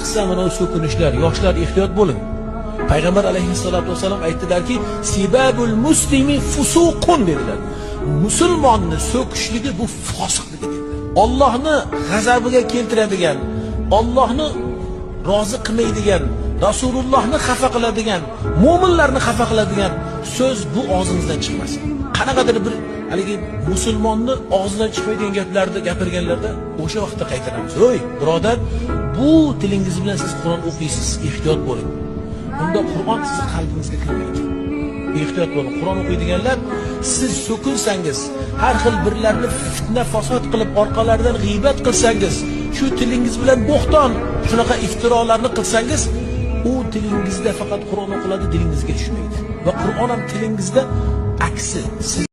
Ayniqsa mana so'kinishlar, yoshlar ehtiyot bo'ling. Payg'ambar alayhissalatu vassalam aytdilarki, sibabul muslimi fusuqun dedilar. Musulmonni so'kishligi bu fosiqligi dedilar. Allohni g'azabiga keltiradigan, Allohni rozi qilmaydigan, Rasulullohni xafa qiladigan, mo'minlarni xafa qiladigan so'z bu og'zingizdan chiqmasin. Qanaqadir bir haligi musulmonni og'zidan chiqmaydigan gaplarni gapirganlarda o'sha vaqtda qaytaramiz. Ey birodar, bu tilingiz bilan siz Qur'on o'qiysiz, ehtiyot bo'ling. Unda Qur'on sizni qalbingizga kirmaydi. Ehtiyot bo'ling. Qur'on o'qiydiganlar siz so'kinsangiz, har xil birlarni fitna fasod qilib orqalaridan g'iybat qilsangiz, shu tilingiz bilan bo'xton shunaqa iftirolarni qilsangiz, u tilingizda faqat Qur'on o'qiladi, dilingizga tushmaydi. Va Qur'on ham tilingizda aksi siz